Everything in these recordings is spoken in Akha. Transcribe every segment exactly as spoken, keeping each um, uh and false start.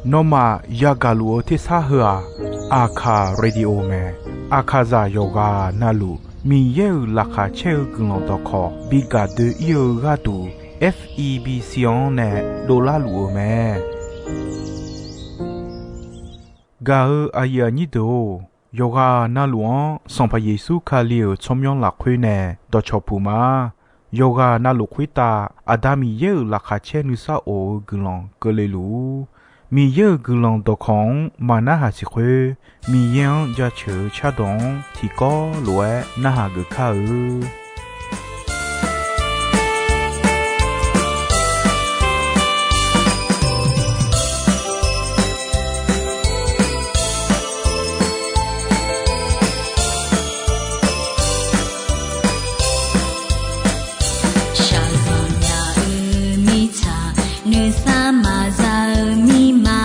Nawmaf yagaq luf-eu tersar heu-aq, Aqkaq Radio mae. Aqkaqzaq yawqghaq navluf Miqyaer-euq laqkhaq caer-eu guiqlanq dawqkawq bi gaq doe-ir-eu gharduq, F E B C-anr nae dovlar luf-eu mae. Gaq-eu aqyuif aqnyir deuq-or, yawqghaq navluf-anr Sanqpaq Yeqsur Kali-euq tsawrmyanr lafkhoer nae dawqcawq puq ma. Yawqghaq navluf khoertav Aqda Miqyaer-euq laqkhaq caer nuisar of-eu guiqlanq keuvle luf-ur. Miqyaer-euq guiqlanq dawqkawq-anr maqnarhaq siq khoer, Miqyaer-anr jaceuq-eu cardawq-anr tiqkawv lof-aer narhaq geuf kar-eu. Shaqzanq nya-eu mirtsaq, noeqsar maqza-eu mirma,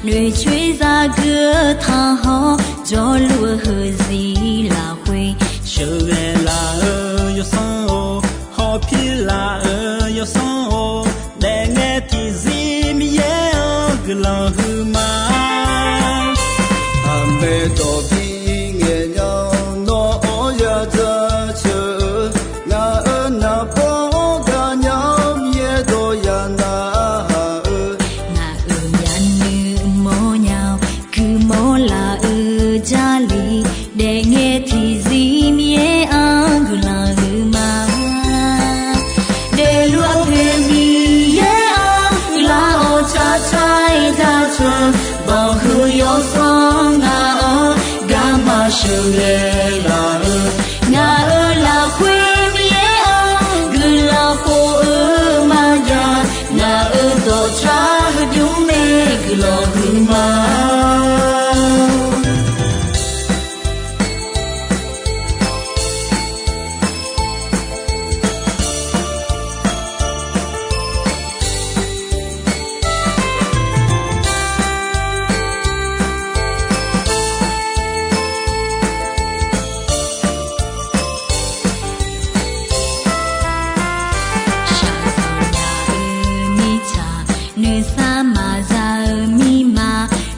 noeqcoer zagui-eu tanqhawr, jawrluf-eu heuzir lafkhoer, sheuqghae laf-eu yawsanr-or, hawpir laf-eu yawsanr-or, daefngae tiqzir Miqyaer-anr guiqlanq huiqma. Aqmaeq dawq bi ngaeq nya-awr nawr-anr ya jaceuq-eu, ngaq-euq naqbawr-anr gaqnya-awr Miqyaer dawq ya narhaq-eu, ngaq-euq myavnuiv mawrnya-awr guiqmawr laf-eu Jarlif, daefngae tiqzir Miqyaer-anr guiqlanq huiqma. Daefluf-eu poeq Miqyaer-anr guiqlanq-awr carcar-aer jaceuq, banqhuiq yawsanr ngaq-anr garma sheuqghae laf-eu, ngaq-euq lafkhoer Miqyaer-anr guiqlanq khof-eu maqjav, ngaq-euq dawqcar heudymr nae guiqlanq huiqma. Shaqzanq nya-eu mirtsaq, noeqsar maqza-eu mirma,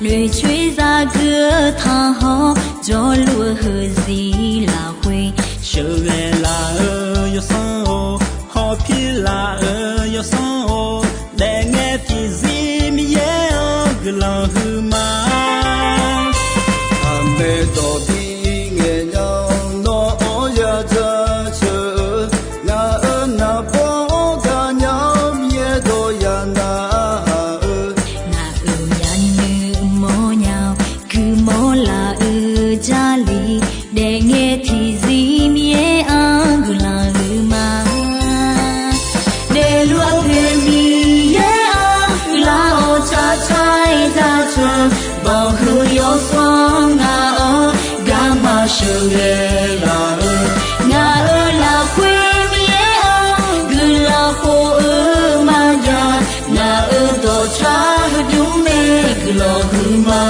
noeqcoer zagui-eu tanqhawr, jawrluf-eu heuzir lafkhoer, sheuqghae laf-eu yawsanr-or, hawpir laf-eu yawsanr-or, daefngae tiqzir Miqyaer-anr guiqlanq huiqma. Aqmaeq dawq bi ngaeq nya-awr nawr-anr ya jaceuq-eu, ngaq-euq naqbawr-anr gaqnya-awr Miqyaer dawq ya narhaq-eu, ngaq-euq myavnuiv mawrnya-awr guiqmawr laf-eu Jarlif, daefngae tiqzir Miqyaer-anr guiqlanq huiqma. Daefluf-eu poeq Miqyaer-anr guiqlanq-awr carcar-aer jaceuq, banqhuiq yawsanr ngaq-anr garma sheuqghae laf-eu, ngaq-euq lafkhoer Miqyaer-anr guiqlanq khof-eu maqjav, ngaq-euq dawqcar heudymr nae guiqlanq huiqma.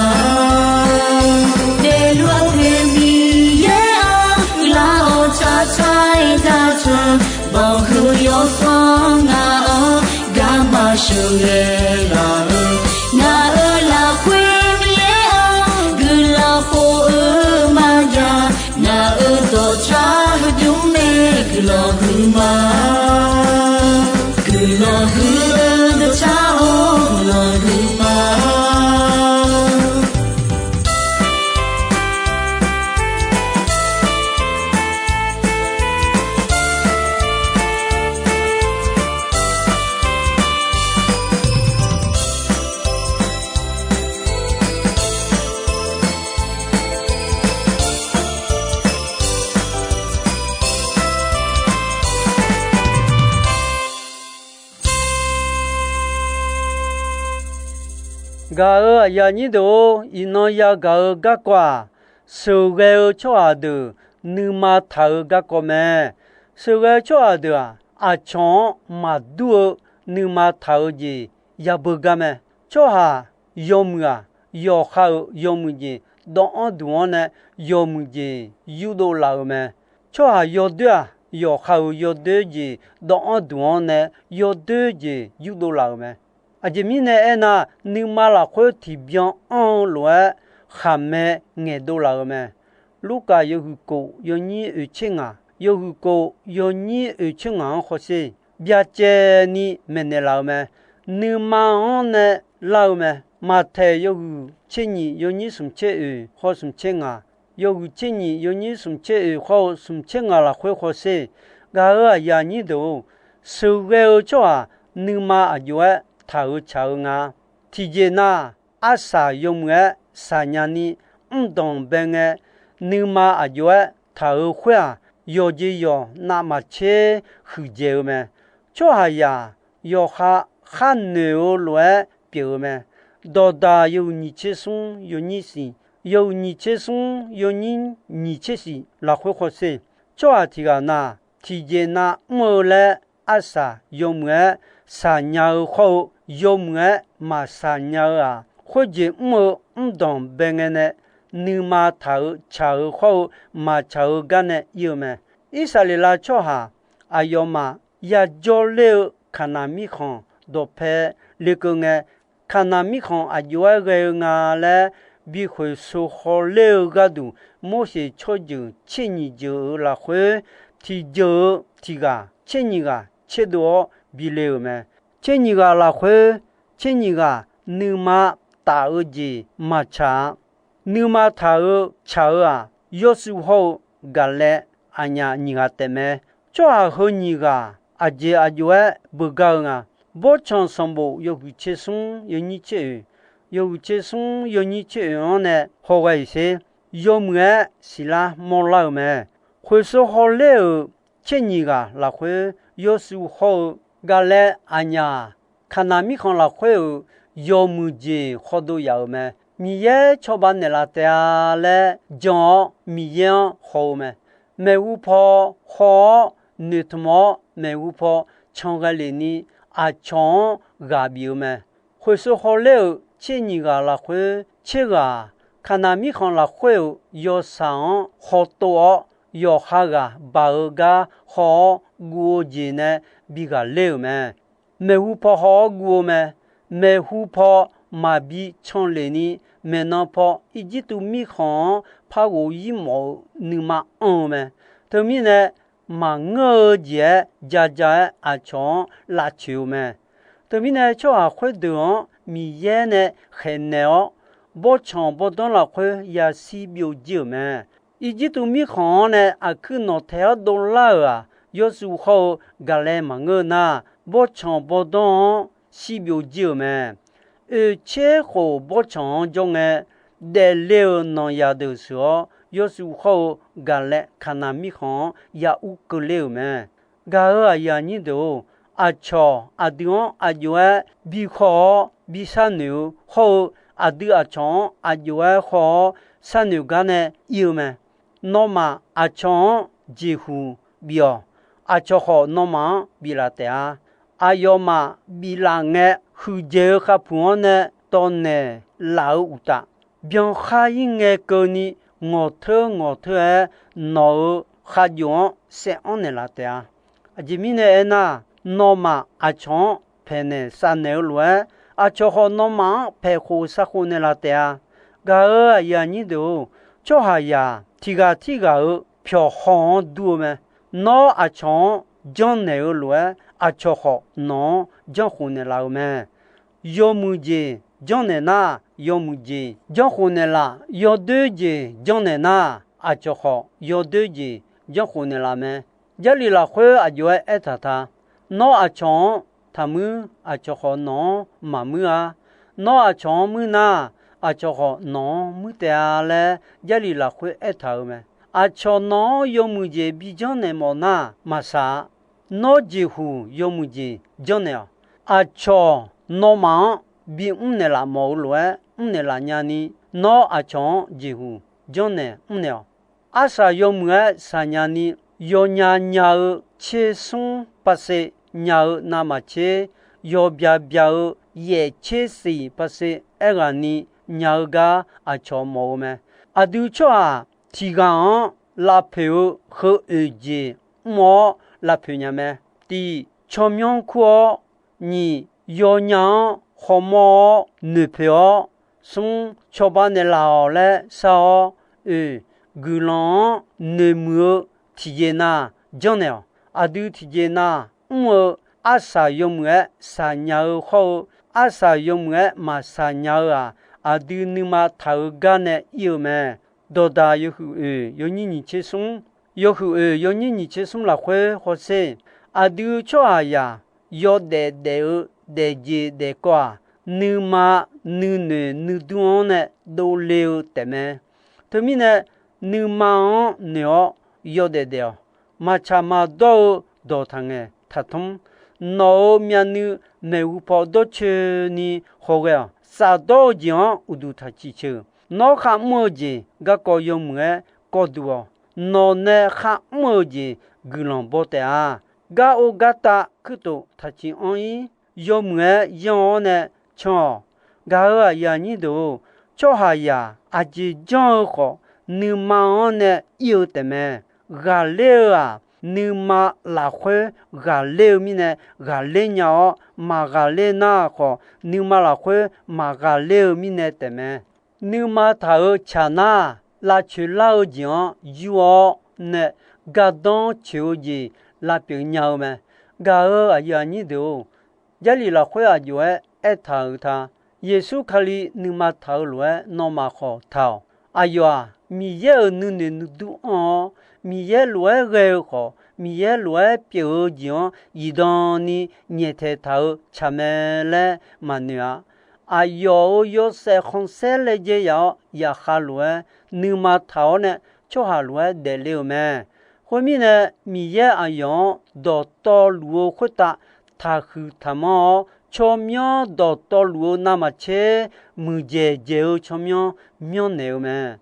Daefluf-eu poeq Miqyaer-anr guiqlanq-awr carcar-aer jaceuq, banqhuiq yawsanr ngaq-anr garma sheuqghae laf-eu, ngaq-euq lafkhoer Miqyaer-anr guiqlanq khof-eu maqjav, ngaq-euq dawqcar heudymr nae guiqlanq huiqma. Guiqlanq huiq-eu dawqcar-or, guiqlanq huiqma. Gaq-euq aqyuif aqnyir deuq-or, iqnan yagaq-eu garkawv-aq, sheuqghae-eu tsawrhaq deuq nuima taq-eu garkawv mae. Sheuqghae-eu tsawrhaq deuq-aq, aqcawq-anr maqdur-eu nuima taq-eu jeq yabeu gar mae. Tsawrhaq yawmuiq-aq, yawqha-euq yawmuiq jeq dawvanr duq-anr nae yawmuiq jeq yurdov laf-euq mae. Tsawrhaq yawdoer-aq, yawqha-euq yawdoer jeq dawvanr duq-anr nae yawdoer jeq yurdov laf-euq mae. Aqjeq mirnae aernar, nuima lafkhoer tiqbyan anr-eu lof-aer khaqmae ngaeqdov laf-euq mae. Lurkaf yawhuiq kof yawnyir oeq tser ngaq, yawhuiq kof yawnyir oeq tser ngaq-anr hawsher, byacaevni maeqnaeq laf-eu mae. Nuima-anr nae lar-eu mae. Maqtaeq yawhuiq tser nyiq yawnyir smq tser oeq khawf smq tser ngaq, yawhuiq tser nyiq yawnyir smq tser oeq khawf-eu smq tser ngaq lafkhoer hawsher. Gaq-euq aqyuif aqnyir deuq-or, sheuqghae-eu tsawrhaq nuima aqjox-aer taq-eu tsaq-eu nga. Tiqjeq nav, arsaq yawmuiq-aer shaqnya ni mrdanq bae ngae, nuima aqjox-aer taq-eu khoer-aq, yawqjeq yawq navmaqtser huiqdzaeq-eu mae. Tsawrhaqzaq yawqha khar noeq-eu lof-aer pyeuf-eu mae. Dawqdaq yawhuiq nyiq tser smr yawnyir siq, yawhuiq nyiq tser smr yawnyir nyiq tser siq lafkhoer hawsher. Tsawrhaq tiq ghaq na, tiqjeq nav mr-eu laer arsaq yawmuiq-aer shaqnya-eu khawr-eu, yawmuiq-aer maqshaq nya-eu-aq, khoerjeq mr-eu mrdanq bae ngae nae nuima taq-eu tsaq-eu khawr-eu maqtsaq-eu gar nae ir-eu mae. Irsaqleqlav tsawrhaq aqyawfmaf yajawr ler-eu Kaqnaq mirkhanq dawqpae lekeuv ngae, Kaqnaq mirkhanq aqjox-aer ghae-eu nga laer bi khoeqsho hawler-eu gharduq, Morseq tsawrjeuq tser nyiq jeuq-euq lafkhoer tiqjeuq-eu tiq ghaq tser nyiq ghaq tserdov-awr bi le-euq mae. Tser nyiq ghaq lafkhoer tser nyiq ghaq nuima taf-eu jeq maqtsaq-a. Nuima taq-eu tsaq-eu-aq, Yawrshuif hawr-eu Gaqlaev aqnyaf nyiq ghaq taefmae. Tsawrhaq heu nyiq ghaq aqjeq aqjox-aer beugar-eu nga. Bawrtsanq sanqbof yawhuiq tser smr yawnyir tser oeq, yawhuiq tser smr yawnyir tser oeq-anr nae hawghae-iq sher, yawmuiq-aer siqlar mawrlar-eu mae. Khoeqsho hawler-euq tser nyiq ghaq lafkhoer, Yawrshuif hawr-eu Gaqlaev aqnyaf-aq, Kaqnaq mirkhanq lafkhoer-euq yawmuiq jeq hawdov yaf-euq mae. Miqyaer cawba naeqlaf taef-a laer jan-awr, Miqyaer-anr haw-eu mae. Maeqhu paw haw-awr noeqtmq-awr, maeqhu paw can ghae lef ni aqcawq-anr ghaq bif-eu mae. Khoeqsho hawler-euq tser nyiq ghaq lafkhoer tser ghaq, Kaqnaq mirkhanq lafkhoer-euq yawshaq-anr hawtov-awr, yawqha ghaq baq-eu gar haw-awr guv-eu jeq nae bi ghaqler-euq mae. Maeqhu paw haw-awr guv-eu mae. Maeqhu paw maqbi can lef ni, maeqnan paw Irjirtuv mirkhanq-anr par ghof-ir mawf-eu nuima anr-eu mae. Teumirnae, maqngeur-eu jeq-aer ja ja-aer aqcawq-anr lavcoeq-eu mae. Teumirnae, tsawrhaq khoerdeuq-anr Miqyaer nae khaeqnaeq-awr, bawrtsanq bawrdanr lafkhoer yashir byovjir-euq mae. Irjirtuv mirkhanq-anr nae aqkuir nawqtaeq-awr dovlar-euq-aq, Yawrshuif hawr-eu Gaqlaev maqngeur nar, bawrtsanq bawrdanr-anr shir byovjir-euq mae. Oeqtser khof bawrtsanq-anr jawr ngae, daefle-euq nanqyaq deuq sheuq-awr, Yawrshuif hawr-eu Gaqlaev Kaqnaq mirkhanq-anr ya ur keuvler-euq mae. Gaq-euq aqyuif aqnyir deuq-or, aqcawq aqdui-anr aqjox-aer bi haw-awr bi sharnoeq-eu hawr-eu, aqdui aqcawq-anr aqjox-aer haw-awr sharnoeq gar nae ir-eu mae. Nawmaf aqcawq-anr jeqhuq bif-awq. Aqcawq khawf nawmaf-anr biflaf taef-a. Aqyawfmaf biflaf ngae, huiqdzaeq-eu khavpuq-anr nae tawqnaeq laf-eu uqtaf, byankhar-ir ngae keuvni, ngawqteur ngawqteur-aer nawq-euq khajof-anr saev-anr naeqlaf taef-a. Aqjeq mirnae aernar, nawmaf aqcawq-anr paeqnaeq savnaeq-eu lof-aer, aqcawq khawf nawmaf-anr paeqkhof savkhof naeqlaf taef-a. Gaq-euq aqyuif aqnyir deuq-or, tsawrhaqzaq tiq ghaq tirghaq-euq pyawqhaw-anr dur-eu mae. Nawr aqcawq-anr janrnaeq-eu lof-aer, aqcawq khawf nawq-anr janrkhof naeqlaf-eu mae. Yawmuiq jeq janrnaeq nar, yawmuiq jeq janrkhof naeqlaf. Yawdoer jeq janrnaeq nar, aqcawq khawf yawdoer jeq janrkhof naeqlaf mae. Jarlif lafkhoer aqjox-aer aertaq ta. Nawr aqcawq-anr taqmuir, aqcawq khawf nawq-anr maqmuir-a. Nawr aqcawq-anr muir nar, aqcawq khawf nawq-anr muir taef-a laer Jarlif lafkhoer aertaq-euq mae. Aqcawq nawq-anr yawmuiq jeq bi janrnaeq mawf nar, maqsaq-a. Nawr jeqhuq yawmuiq jeq janrnaeq-awq. Aqcawq nawmaf-anr bimr naeqlaf mawf-eu lof-aer mrnaeq laf nyani, nawr aqcawq-anr jeqhuq janrnaeq mrnaeq-awq. Arsaq yawmuiq-aer shaqnya ni, yawnya nya-eu tsersmr paseq nya-eu navmaqtser, yawbya bya-eu yaef tser siq paseq aerghaqni nya-eu gar aqcawq mawf-eu mae. Aqdui tsawrhaq tiq ghaq-anr lavpoeq-eu heu oeq jeq mr-awr lavpoeq nya mae. Tiq, tsawrmyanr kur-awr, nyiq, yawnya-anr khawmawr-awr noeqpoeq-awr, smr cawba naeqlaf-awq laer shar-awr, oeq, guiqlanq-anr noeqmuiq-eu tiqjeq nav janrnaeq-awq. Aqdui tiqjeq nav mr-eu arsaq yawmuiq-aer saqnya-eu hawr-eu, arsaq yawmuiq-aer maqsaq nya-eu-aq, aqdui nuima taq-eu gar nae ir-eu mae. Dawqdaq yawhuiq oeq yawnyir nyiq tser smr, yawhuiq oeq yawnyir nyiq tser smr lafkhoer hawsher, aqdui tsawrhaqzaq yawdaef daef-eu daefjeq daefkawv-aq, nuima nuinoeq nuidur-anr nae dovle-eu taefmae. Teumirnae, nuima-anr noeq-awr yawdaef daef-awq. Maqtsaq maqdawr-eu dawq taqngaeq taqtmr. Nawq-euq myavnuiv maeqhu paw dawrcoeni hawghae-awq. Shafdawr-eu jeq-anr uqduq taqciq ceuq. Nawr kharmr-eu jeq garkawv yawmuiq-aer kawvduq-awq. Nawq nae kharmr-eu jeq guiqlanq baw taef-a. Gar or gar tav kuirtof taqciq anr-ir. Yawmuiq-aer yanr-awr nae can-awq. Gaq-euq aqyuif aqnyir deuq-or, tsawrhaqzaq aqjeq janr-eu khawf, nuima-anr nae ir-eu taefmae. Ghaqler-eu-aq, nuima lafkhoer ghaqler-eu mirnae ghaqler nya-awr, maqghaqler nar khawf, nuima lafkhoer maqghaqler-eu mirnae taefmae. Nuima taq-euq tsaq nar, lavcoeq lar-eu jeq-anr yur-awr nae, gardanr coeq-eu jeq lavpyeuf nya-eu mae. Gaq-euq aqyuif aqnyir deuq-or, Jarlif lafkhoer aq jov-aer aertaq-euq ta. Yeqsur Kali nuima taq-eu lof-aer nawmaf khawf taq-awq. Aqyawf-aq, Miqyaer-euq nuinoeq nuidur anr-awr, Miqyaer lof-aer ghae-eu khawf, Miqyaer lof-aer pyeuf-eu jeq-anr zifdan ni nyaeftaeq taq-eu tsaq mae laer maqnoeq-a. Aqyawf-euq yawshaef khanqsaer laejae yaf-awr, zaqkhav lof-aer nuima taq-awr nae tsawrhaq lof-aer daefle-euq mae. Khoermirnae, Miqyaer aqyawf-anr dawqtawvluf-eu khoertav taqhuiq taqmanr-awr, tsawrmyanr dawqtawvluf-eu navmaqtser muiqdzaeq dzaeq-eu tsawrmyanr myanrnaeq-eu mae.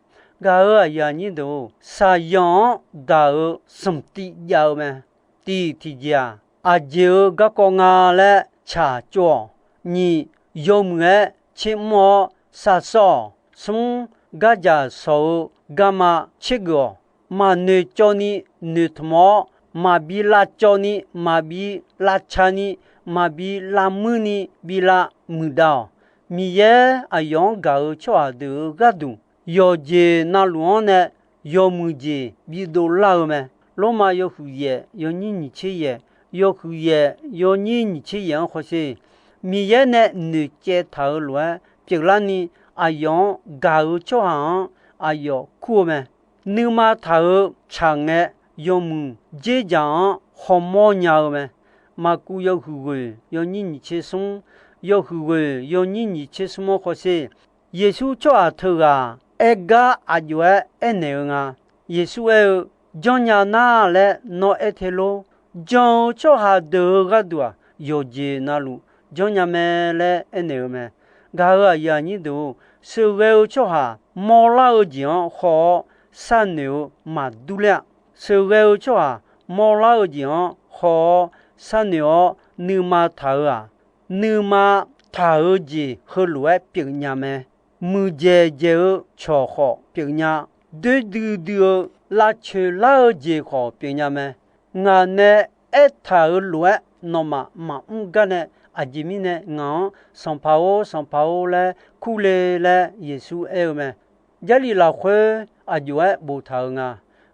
Gaq-euq aqyuif aqnyir deuq-or, shaqzanq-anr daq-euq smq tiv jav-eu mae. Tiq tiqjeq-aq, aqjeq-euq garkawv nga laer tsaq tsov-awq. Nyiq, yawmuiq-aer tser mr-awr sar sawr-awq. Smr, gardzaq sawq-eu garma tsergeuf-awq. Maqnoeq cawv ni noeqtmq-awr, maqbi lavcawv ni, maqbi lavca ni, maqbi lavmuir ni bi lavmuiq dav-awq. Miqyaer aqyawf-anr gaq-euq tsawrhaq deuq-euq gharduq, yawqjeq navluf-anr nae yawmuiq jeq bidov lar-eu mae. Lormav yawhuiq yaef yawnyir nyiq tser yaef, yawhuiq yaef yawnyir nyiq tser yaef-anr hawsher. Miqyaer nae noeqcaev taq-euq lof-aer pyeuflarni, aqyawf-anr gaq-euq tsawrhaq-anr aqyawf kur-eu mae. Nuima taq-euq tsaq ngae, yawmuiq dzerdzaq-anr hawmawr nya-eu mae. Maqkuv yawhuiq ghoeq yawnyir nyiq tser smr, yawhuiq ghoeq yawnyir nyiq tser smr-anr hawsher. Yeqsur tsawrhaq teughaq aer gar aq jov-aer aernaeq-eu nga. Yeqsur aer-eu, Janrnya nar laer nawr aer te lor. Jan-eu tsawrhaq deuq-euq gharduq-aq, yawqjeq navluf janrnya mae laer aernaeq-eu mae. Gaq-euq aqyuif aqnyir deuq-or, sheuqghae-eu tsawrhaq mawrlar-eu jeq-anr haw-awr sharnoeq-eu maqdur ler-a. Sheuqghae-eu tsawrhaq mawrlar-eu jeq-anr haw-awr sharnoeq-awr nuima taq-euq-aq, nuima taq-euq jeq heulof-aer pyeufnya mae. Muiqdzaeq dzaeq-eu cawq khawf pyeufnya. Doer duidui-eu lavcoeq lar-eu jeq khawf pyeufnya mae. Ngaq nae aertaq-euq lof-aer nawmaf maqmr gar nae, aqjeq mirnae ngaq-anr Sanqpaq-or, Sanqpaq-or laer kurle laer Yeqsur aer-eu mae. Jarlif lafkhoer aq jov-aer boftaq-euq nga.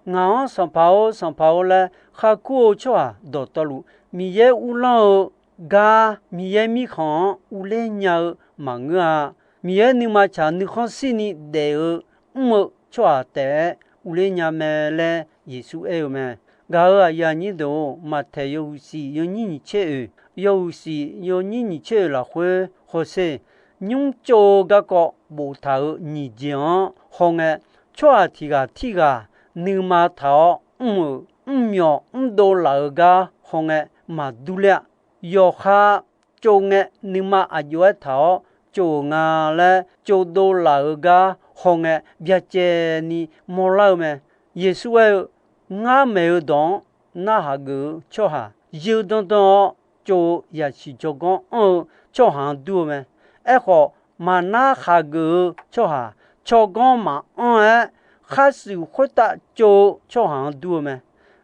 Ngaq-anr Sanqpaq-or, Sanqpaq-or laer kharkur-eu tsawrhaq dawqtawvluf, Miqyaer uvlanr-eu gar Miqyaer mirkhanq-anr uvler nya-eu maqngeur-a. Miqyaer nuima tsaq nuikhanr shirni daef-eu mr-eu tsawrhaq taef-aer uvler nya mae laer Yeqsur aer-eu mae. Gaq-euq aqyuif aqnyir deuq-or, Maqtaeq yawhuiq shif yawnyir nyiq tser oeq, yawhuiq shif yawnyir nyiq tser oeq lafkhoer hawsher. Nymr tsov-eu garkawv boftaq-euq nyiq jeq-anr hawngae, tsawrhaq tiq ghaq tirghaq nuima taq-awr mr-euq mrmyawq mrdov laf-euq gar hawngae maqdur ler-a. Yawqha tsov ngae nuima aq jov-aer taq-awr tsov-euq nga laer tsovdov laf-euq gar hawngae byacaevni mawrlar-eu mae. Yeqsur aer-eu, Ngar maeq-eu dawq-anr narhaq geuf-eu tsawrhaq, yeu dandan-awr tsov-eu yasiq tsawrganr anr-eu tsawrhaq-anr dur-eu mae. Aerkhawf, maqnar khaqgeuf-eu tsawrhaq, tsawrganr maqanr-aer, kharshuif khoertav tsov-eu tsawrhaq-anr dur-eu mae.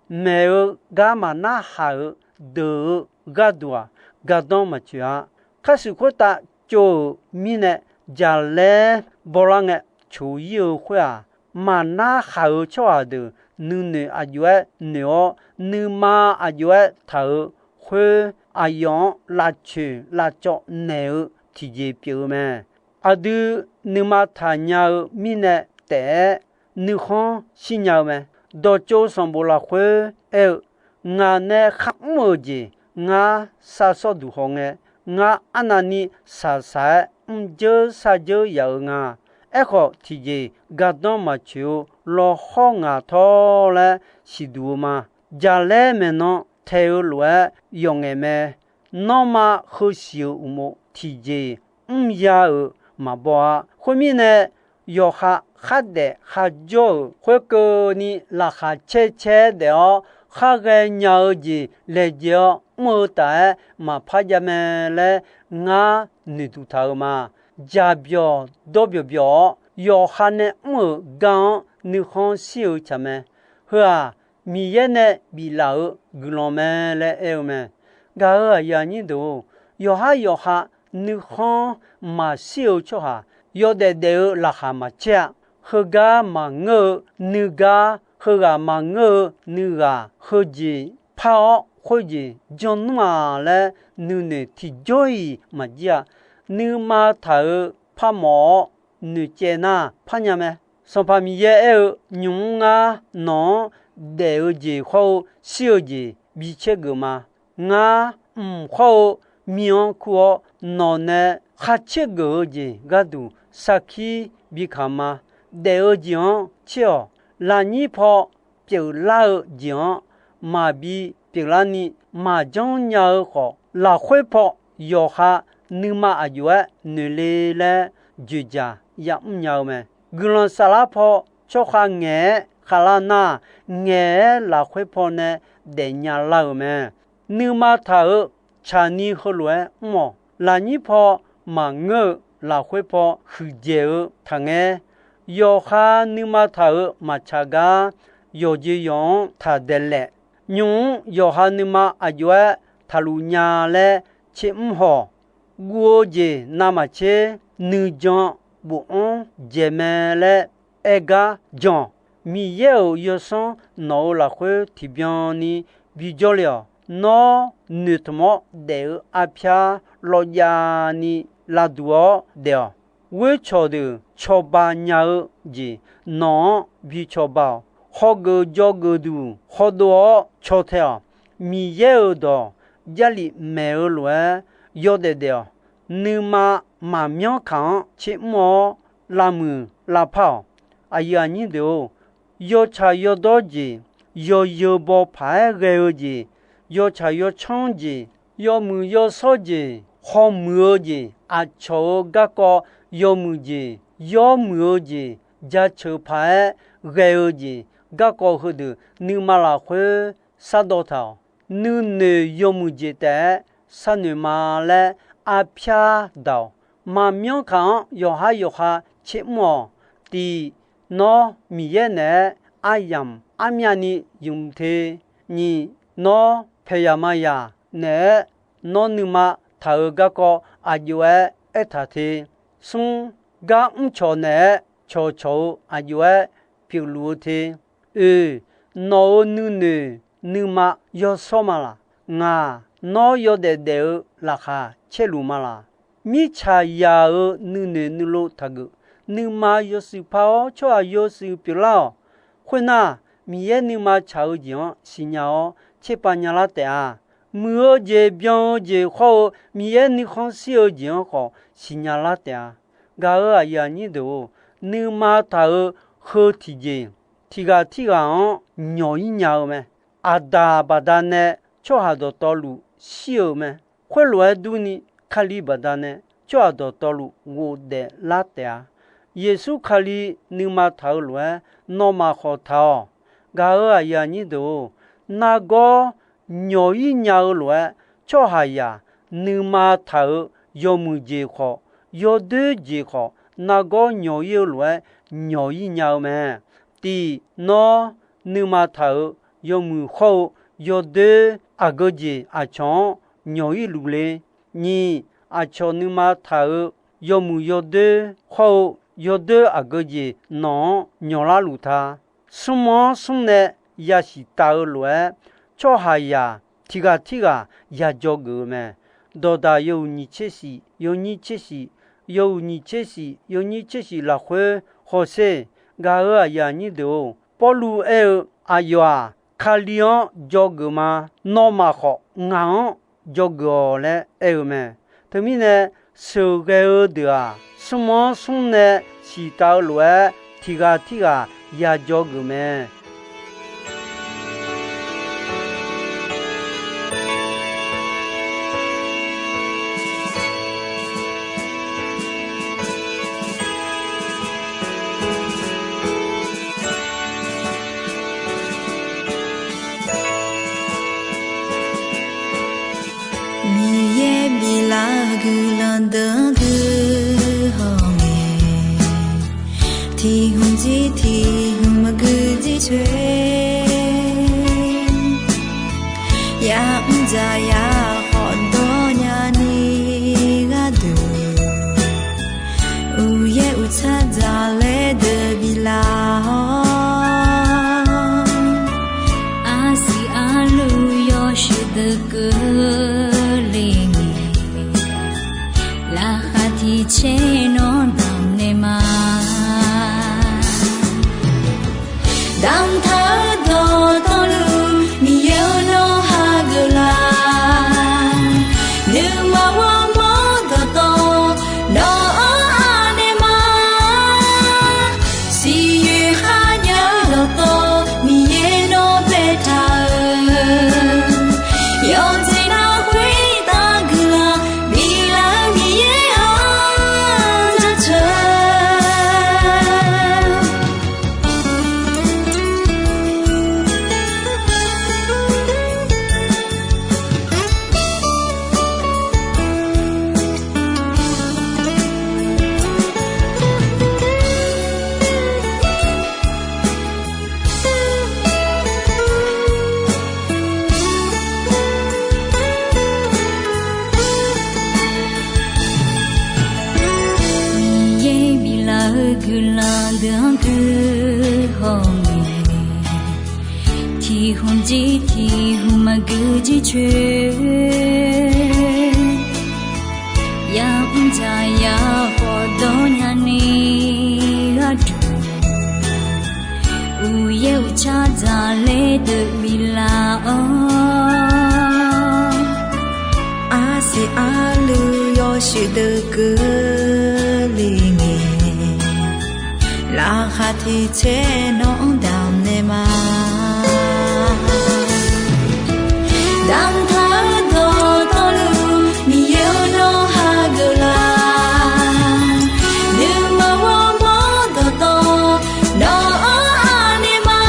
Maeq-eu gar maqnar haq-euq deuq-eu gharduq-aq, gardanr maqtsoeq-a. Kharshuif khoertav tsov-euq mirnae, jaqlaer bawlar ngae coq-ir-eu khoer-aq, maqnar khaq-euq tsawrhaq deuq nuinoeq aqjox-aer noeq-awr, nuima aqjox-aer taq-euq khoer, aqyawf-anr lavcoeq lavcawv naeq-eu tiqjeq pyeuf-eu mae. Aqdui nuima taqnya-eu mirnae taef-aer nuikhanr shirnya-eu mae. Dawqtsov sanqbof lafkhoer aer-eu, Ngaq nae kharmr-euq jeq ngar sar sawr duq hawngae, ngar arnavni saqsaq-aer mrjeur sarjeur yaf-eu nga. Aerkhawf, tiqjeq gardanr maqtsoeq-eu lawhawr ngaq tawr laer siqduq-eu ma. Jaqlaer maeqnan tae-eu lof-aer yawf ngaeq mae. Nanrma heusiq-euq uqmov tiqjeq mrya-euq maqbaw-a. Khoermirnae, yawqha khardaef kharjawr-euq khoerkeuvni laqkhaq caer caer-aer daef-awr, khar ghaenya-eu jeq laejae-awr mr-eu taf-aer maqpar jav mae laer ngar noeqduq taq-eu ma. Jaqbyawq dawrbyawq byawq-awr, yawqha nae mr-euq gar-anr nuikhanr shir-eu tsaq mae. Heu-aq, Miqyaer nae biflaf-eu guiqlanq mae laer aer-eu mae. Gaq-euq aqyuif aqnyir deuq-or, yawqhar yawqha nuikhanr maqshir-eu tsawrhaq yawdaef daef-eu laqkhaq maqcaer-a. Heugar maqngeur-eu nuigar, heughaq maqngeur-eu nuighaq, heujeq par-awr khoerjeq janr nmr-aq laer nuinoeq tiqjawr-iq maqjir-a. Nuima taq-euq parmawf-awr noeqcaev nar parnya mae. Sanqpaq Miqyaer aer-eu, Nymq-mr ngar nawq-anr daef-eu jeq hawr-eu shir-eu jeq bi caergeuf ma. Ngar mq hawr-eu mir-anr kur-awr, nawq nae khar caergeuf-eu jeq gharduq sarkir bi kamq ma. Daef-eu jeq-anr caer-awq. Lafnyir paw pyeuflar-eu jeq-anr maqbi pyeuflarni maqjanr nya-eu khawf, lafkhoer paw yawqha nuima aqjox-aer noeq le laer dzoeqdzaq yamr nya-eu mae. Guiqlanq saflar paw tsawrkhav ngaeq-aer khavlar nar, ngaeq-aer lafkhoer paw nae daefnya lar-euq mae. Nuima taq-euq tsaqni heulof-aer mr-awq. Lafnyir paw maqngeur-eu, lafkhoer paw huiqdzaeq-eu taqngae, yawqha nuima taq-euq maqtsaq gar, yawqjeq yawq-anr taq daeqlaef. Nymq-mr yawqha nuima aqjox-aer taqluf nya laer tsermr haw-awq. Guv-eu jeq navmaqtser nuijan bofanr dzaeq mae laer aer gar jan-awq. Miqyaer-euq Yawsanr nawq-euq lafkhoer tiqbyan ni bijawr le-awq. Nawr noeqtmq-awr daef-eu arpyar lawvjav ni lavduq-awr daef-awq. Ghoercawq deuq cawba nya-eu jeq nawq-anr bi cawba-awq. Hawgeuf jawgeuf duq hawdov-awr caw tae-awq. Miqyaer-euq dawq Jarlif maeq-eu lof-aer yawdaef daef-awq. Nuima maqmyanr kaq-anr tsermr-awr lavmuiq lavpar-awq. Aqyuif aqnyir deuq-or, yawtsaq yawdawr jeq, yawzeu baw paq-aer ghae-eu jeq, yawtsaq yawcanr jeq, yawmuiq yawshawr jeq, hawmuiq-eu jeq, aqcawq-euq garkawv yawmuiq jeq, yawmuiq-eu jeq, jaceuq paq-aer ghae-eu jeq, garkawv heudeuq nuima lafkhoer sardawv taq-awq. Nuinoeq yawmuiq jeq taef-aer sharnoeq ma laer arpyar daq-awq. Maqmyanr kaq-anr yawqhar yawqha tsermr-awq. Tiq, nawr Miqyaer naeq-aer aryamq armyavni ymq te. Nyiq, nawr paeqyaq mayaq naeq-aer nawr nuima taq-euq garkawv aqjox-aer aertaq te. Smr, gar mrcawq naeq-aer cawqcawq-eu aqjox-aer pyeufluf-eu te. Oeq, nawq-euq nuinoeq nuima yawshawr ma laq? Ngaq, nawr yawdaef daef-eu laqkhaq caerluf ma laq? Mirtsaqzaq-euq nuinoeq nuilov taqgeuf. Nuima yawshuif par-awr tsawrhaq yawshuif pyeuflar-awq. Khoernar, Miqyaer nuima tsaq-eu jeq-anr siqnya-awr tserpav nyalar taef-a. Muiq-eu jeq, byan-eu jeq hawr-eu Miqyaer nuikhanr shir-eu jeq-anr khawf siqnya lar taef-a. Gaq-euq aqyuif aqnyir deuq-or, nuima taq-euq heu tiqjeq, tiq ghaq tirghaq-anr nyawq-ir nya-eu mae. Aqdaq baqdanae tsawrhaq dawqtawvluf shir-euq mae. Khoerlof-aer durni, Kali baqdanae tsawrhaq dawqtawvluf ghofdaef lar taef-a. Yeqsur Kali nuima taq-eu lof-aer nawmaf khawf taq-awq. Gaq-euq aqyuif aqnyir deuq-or, nargawr nyawq-ir nya-eu lof-aer, tsawrhaqzaq nuima taq-euq yawmuiq jeq khawf, yawdoer jeq khawf, nargawr nyawq-ir-eu lof-aer nyawq-ir nya-eu mae. Tiq, nawr nuima taq-euq yawmuiq hawr-eu yawdoer aqgeu jeq aqcawq-anr nyawq-ir luf le. Nyiq, aqcawq nuima taq-euq yawmuiq yawdoer hawr-eu yawdoer aqgeu jeq nawq-anr nyawqlar luf ta. Smr-anr smr nae yasiq taf-eu lof-aer, tsawrhaqzaq tiq ghaq tirghaq ya dzawgeuf-eu mae. Dawqdaq yawhuiq nyiq tser shif, yawnyir tser shif, yawhuiq nyiq tser shif, yawnyir tser shif lafkhoer hawsher. Gaq-euq aqyuif aqnyir deuq-or, Pawrluv aer-eu, Aqyawf-aq, Kali-anr dzawgeuf ma. Nawmaf khawf, ngaq-anr dzawgeuf-awq laer aer-eu mae. Teumirnae, sheuqghae-eu deuq-aq, smr-anr smr nae siqtaf-eu lof-aer, tiq ghaq tirghaq ya dzawgeuf mae. Miqyaer biflaf-eu guiqlanq deuq-anr guihaw ngae, tiq hmq jir tiq hmq maqgui jircoer, ya'mr dzaq ya khawf dawr nyani gharduq, uqyaer uqtsar dzaqlaer deuq biflaf-awr, arsiq arluv yawshuif deuq keuvle ngae, laqkhaq tiq tser nawr damq naeq ma. Damqtaq-eu dawqtawvluf, Miqyaer-or, nawr hageuf laf. Nuima ghawrmawr dawqtawv, nawq-anr anaeq ma. Siqyoeq kharjav-eu dawqtawv, Miqyaer nawr baetaq-euq, yawqjeq nar khoertav guiqlanq biflaf-eu Miqyaer-anr jaceuq. Miqyaer biflaf-eu guiqlanq deuq-anr guihaw ngae, tiq hmq jir tiq hmq maqgui jircoer, ya'mr dzaq ya khawf dawr nyani gharduq, uqyaer uqtsar dzaqlaer deuq biflaf-awr, arsiq arluv yawshuif deuq keuvle ngae, laqkhaq tiq tser nawq-anr damq naeq ma. Damqtaq-eu dawqtawvluf, Miqyaer-or, nawr hageuf laf. Nuima ghawrmawr dawqtawv, nawq-anr anaeq ma.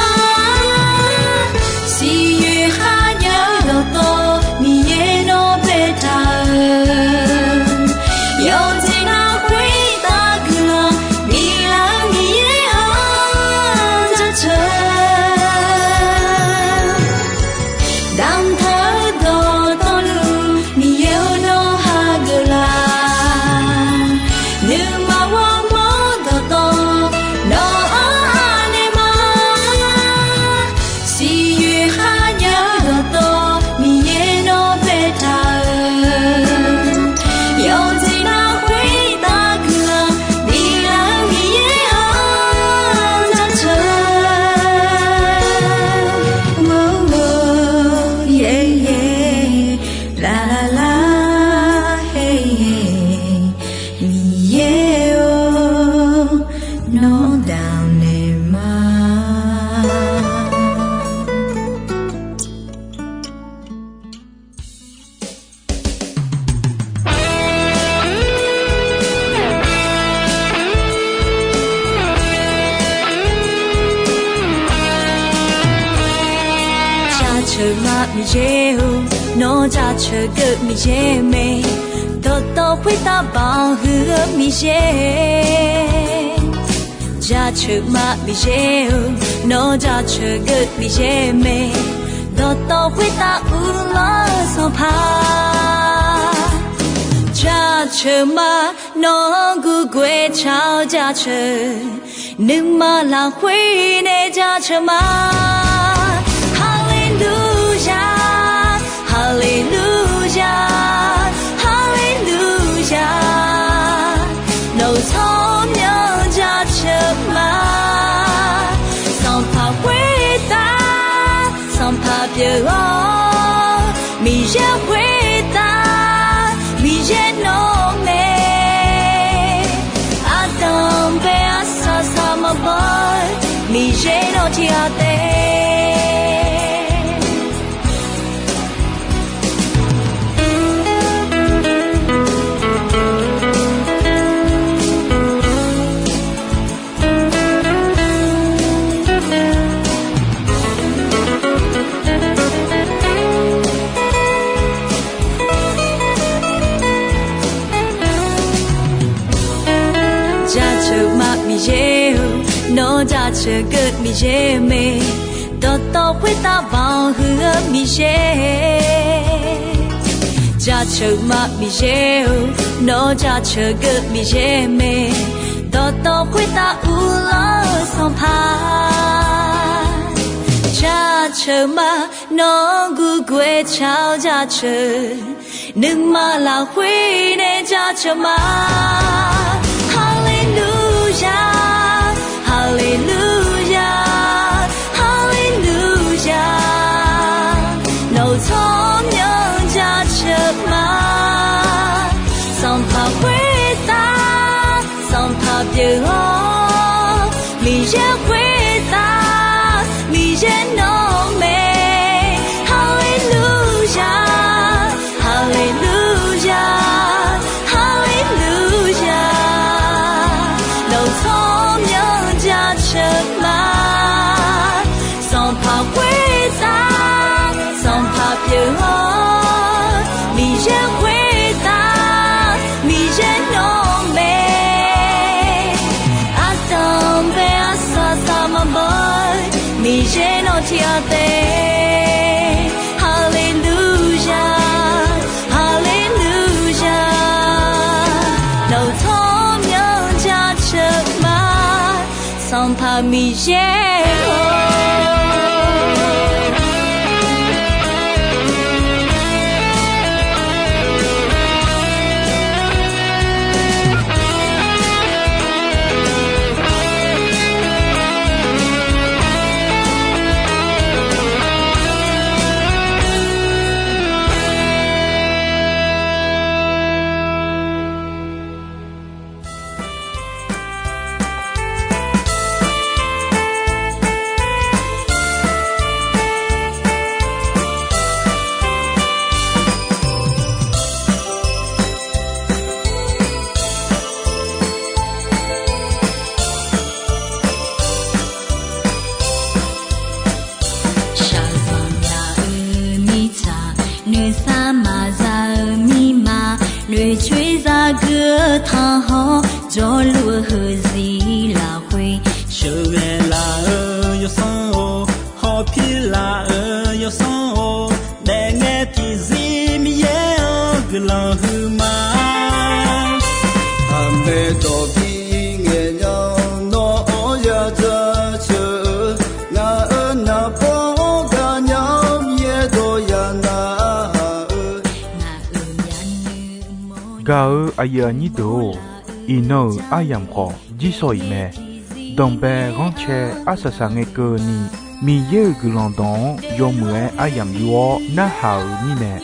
Siqyoeq kharjav-eu dawqtawv, Miqyaer nawr baetaq-euq, yawqjeq nar khoertav guiqlanq biflaf-eu Miqyaer-anr jaceuq. Damqtaq-eu dawqtawvluf, Miqyaer-or, nawr hageuf laf. Nuima ghawrmawr dawqtawv, nawq-anr anaeq ma. Siqyoeq kharjav-eu dawqtawv, Miqyaer nawr baetaq-euq, yawqjeq nar khoertav guiqlanq biflaf-eu Miqyaer-anr jaceuq. Laqlaqla, Miqyaer-or, nawr damq naeq ma. Jaceuq ma Miqyaer-or, nawr jaceuq geuv Miqyaer mae, dawqtawv khoertav baoq huiq-eu Miqyaer. Jaceuq ma Miqyaer-or, nawr jaceuq geuv Miqyaer mae, dawqtawv khoertav uvlanr-eu Sanqpaq. Jaceuq ma, nawr gurguv-aer car-eu jaceuq, nuima lafkhoer nae jaceuq ma. Haleluya, haleluya, haleluya. Nawq-euq tsawrmyanr jaceuq ma. Sanqpaq khoertav, Sanqpaq pyeuf-awr, Miqyaer khoertav, Miqyaer nawr mae. Ardanq bae arsaq saq maqbaw-eu, Miqyaer nawr tiq ghaq taef. Jaceuq ma Miqyaer-or, nawr jaceuq geuq Miqyaer mae. Dawqtawv khoertav banq huiq-eu Miqyaer. Jaceuq ma Miqyaer-or, nawr jaceuq geuq Miqyaer mae. Dawqtawv khoertav uvlanr-eu Sanqpaq. Jaceuq ma, nawr gurguv-aer car-eu jaceuq, nuima lafkhoer nae jaceuq ma. Haleluya, haleluya, haleluya. Nawq-euq tsawrmyanr jaceuq ma. Sanqpaq khoertav, Sanqpaq pyeuf-awr, Miqyaer khoertav, Miqyaer nawr mae. Haleluya, haleluya, haleluya. Nawq-euq tsawrmyanr jaceuq ma. Sanqpaq khoertav, Sanqpaq pyeuf-awr, Miqyaer khoertav, Miqyaer nawr mae. Ardanq bae arsaq saq maqbaw-eu, Miqyaer nawr tiq ghaq taef. Haleluya, haleluya. Nawq-euq tsawrmyanr jaceuq ma. Sanqpaq Miqyaer-or. Shaqzanq nya-eu mirtsaq, noeqsar maqza-eu mirma, noeqcoer zagui-eu tanqhawr, jawrluf-eu heuzir lafkhoer, sheuqghae laf-eu yawsanr-or, hawpir laf-euq yawsanr-or, daefngae tiqzir Miqyaer-anr guiqlanq huiqma. Aqmeq dawq bi ngaeqnya-awr, nawr-anr yadzaq ceuq-eu, ngaq-euq naqbawr-anr gaqnya-awr, Miqyaer dawq yanav-eu. Gaq-euq aqyuif aqnyir deuq-or, iqnan-euq aryamq khawf jirsawq iq mae. Danqbae ghanrcae arsaq saq ngae keuvni, Miqyaer-euq guiqlanq dawq-anr yawmuiq-aer aryamq yur-awr narhaq-euq mirnae,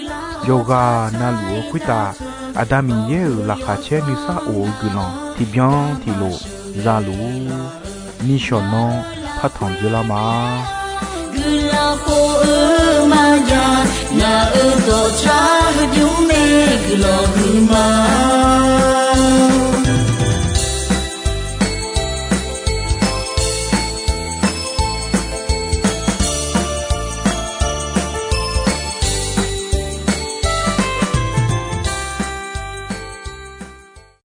yawqghaq navluf-eu khoertav Aqda Miqyaer-euq laqkhaq caer nuisar of-eu guiqlanq tiqbyan tiqlof za luf-ur. Nishawq nanr partanq dzeurlar ma. Guiqlanq khof-eu maqya, ngaq-euq dawqcar heubymr mae, guiqlanq huiqma.